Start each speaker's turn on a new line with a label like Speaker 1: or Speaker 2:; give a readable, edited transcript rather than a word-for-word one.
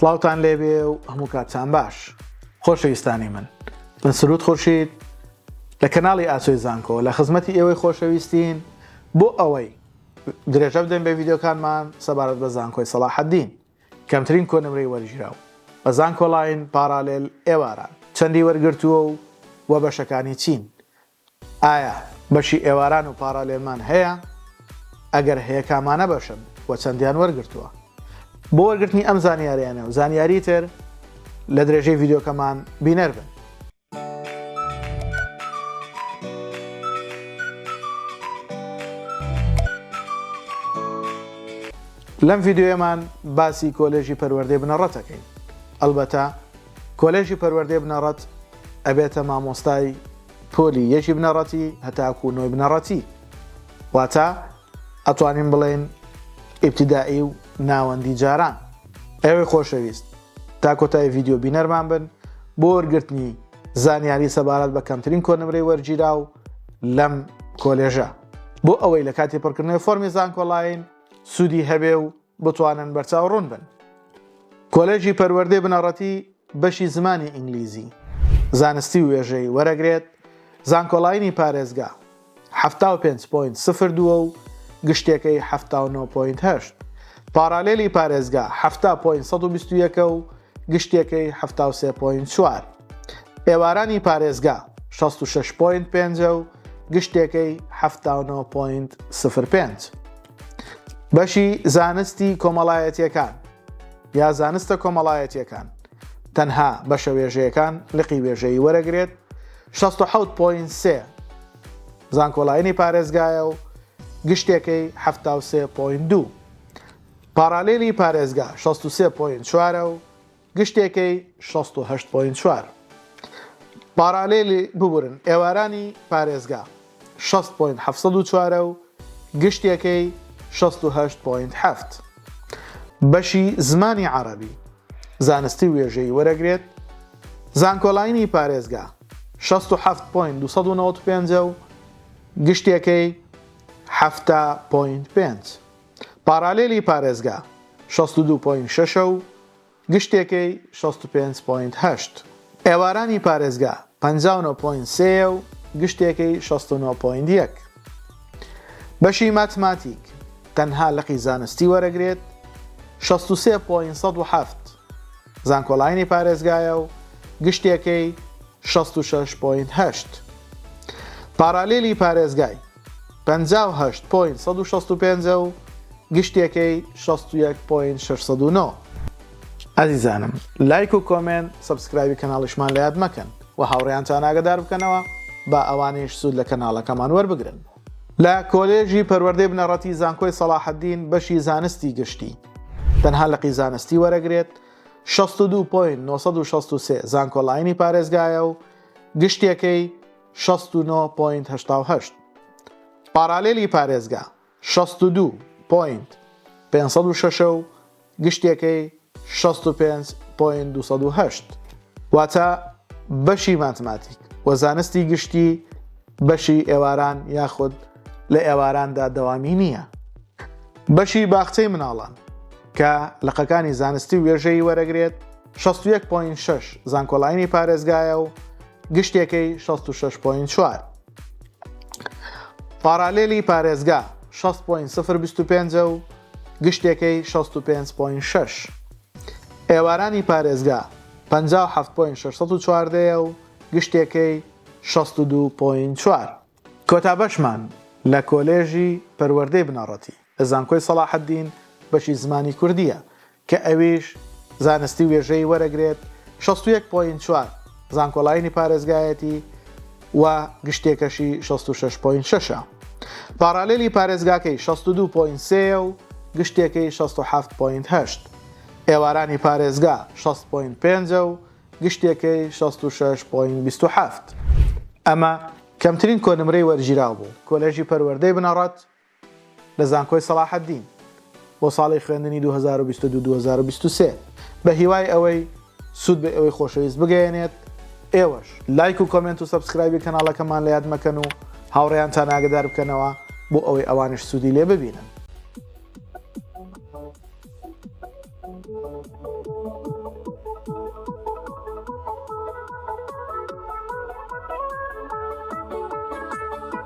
Speaker 1: سڵاوتان لێبێ و هەموو کاتتان باش خۆشەویستانی من من سرود خورشید لە کەناڵی ئاسۆی زانکۆ لە خزمەتی ئێوەی خۆشەویستین بۆ ئەوەی درێژە بدەین بە ڤیدیۆکانمان سەبارەت بە زانکۆی سەڵاحەدین کەمترین کۆنمرەی وەرگیراو بە زانکۆلاین پاڕالێل ئێواران چەندی وەرگرتووە و وە بەشەکانی چین ئایا بەشی ئێواران و پاڕالێلمان هەیە؟ ئەگەر هەیە کامانە بەشن و چەندیان وەرگرتووە؟ بۆ وەرگرتنی ئەم زانیاریانە و زانیاری تر لە درێژەی ڤیدیۆکەمان بینەر بن. لەم ڤیدیۆیەمان باسی کۆلێژی پەروەردەی بنەڕەت ئەکەین. ئەڵبەتە کۆلێژی پەروەردەی بنەڕەت ئەبێتە مامۆستای پۆلی یەکی بنەڕەتی هەتاکوو نۆی بنەڕەتی واتە ئەتوانین بڵێین ئیبتیدائی و ناوەندی جاران. ئێوەی خۆشەویست تا کۆتایی ڤیدیۆ بینەرمان بن بۆ وەرگرتنی زانیاری سەبارەت بە کەمترین کۆنمرەی وەرگیراو لەم کۆلێژە بۆ ئەوەی لە کاتی پڕکردنەوەی فۆرمی زانکۆلاین سوودی هەبێ و بتوانن بەرچاو ڕوون بن. کۆلێژی پەروەردەی بنەڕەتی بەشی زمانی ئینگلیزی، زانستی و وێژەیی وەرەگرێت، زانکۆلاینی پارێزگا 75 point سفر دووە و گشتیەکەی 79 point هەشت، پارالێلی پارێزگا 70 point 121 و گشتیەکەی 73 point چوار، ئێوارانی پارێزگا 66 point پێنجە و گشتیەکەی 79 point سفر پێنج. بەشی زانستی کۆمەڵایەتیەکان یا زانستە کۆمەڵایەتیەکان تەنها بەشە وێژەیەکان لقی وێژەیی وەرەگرێت 67.3 زانکۆلاینی پارێزگایە و گشتێکەی 73.2 پارالێلی پارێزگا 63.4 و گشتێکەی 68 point چوار. پارالێلی ببورن ئێوارانی پارێزگا 60 point 704 و گشتێکەی 68 point هەفت. بەشی زمانی عەڕەبی زانستی و وێژەیی وەرەگرێت، زانکۆلاینی پارێزگا 67 point 295 و گشتێکەی 70 point پێنج. پارالێلی پارێزگا 62 point شەشە و گشتێکەی 65 point هەشت. ئێوارانی پارێزگا 59 point سێیە و گشتێکەی 69 point یەک. بەشی ماتماتیک تەنها لقی زانستی وەرەگرێت 63 point 107 زانکۆلاینی پارێزگایە و گشتێکەی 66 point هەشت. پارالێلی پارێزگای 58 point 165 و گشتێکەی 61 point 609. ئەزیزانم لایک و comment subscribe ی کەناڵیشمان لەیاد مەکەن و هاوڕێیانتان ئاگەدار بکەنەوە با ئەوانیش سوود لە کەناڵەکەمان وەربگرن. لە کۆلێژی پەروەردەی بنەڕەتی زانکۆی سەڵاحەدین بەشی زانستی گشتی تەنها لقی زانستی وەرەگرێت 62 point 963 زانکۆلاینی پارێزگایە و گشتیەکەی 69 point 88 پارالێلی پارێزگا 62 point 506 و گشتیەکەی 65 point 208 واتە بەشی ماتماتیک و زانستی گشتی بەشی ئێواران یاخود لە ئێواراندا دەوامی نییە. بەشی باخچەی مناڵان کە لقەکانی زانستی و وێژەیی وەرەگرێت 61 point 6 زانکۆلاینی پارێزگایە و گشتێکەی 66 point 4 پارالێلی پارێزگا 60 point 025 و گشتێکەی 65 point 6 ئێوارانی پارێزگا 57 point 614 و گشتێکەی 62 point 4 کۆتا بەشمان لە کۆلێژی پەروەردەی بنەڕەتی لە زانکۆی سەڵاحەدین بەشی زمانی کوردییە کە ئەویش زانستی و وێژەیی وەرەگرێت 61 point چوار زانکۆلاینی پارێزگایەتی و گشتێکەشی 66 point شەشە. پاڕالێلی پارێزگاکەی 62 point سێیە و گشتێکەی 67 point هەشت. ئێوارانی پارێزگا 60 point پێنجە و گشتێکەی 66 point 27. ئەمە کەمترین کۆنمرەی وەرگیراو بوو. کۆلێژی پەروەردەی بنەڕەت لە زانکۆی سەڵاحەدین بۆ ساڵی خوێندنی 2022 2023 بە هیوای ئەوەی سوود بە ئێوەی خۆشەویست بگەیەنێت ئێوەش لایک و comment و subscribe ی کەناڵەکەمان لە یاد مەکەن و هاوڕێیانتان ئاگدار بکەنەوە بۆ ئەوەی ئەوانش سوودی لێ ببینن.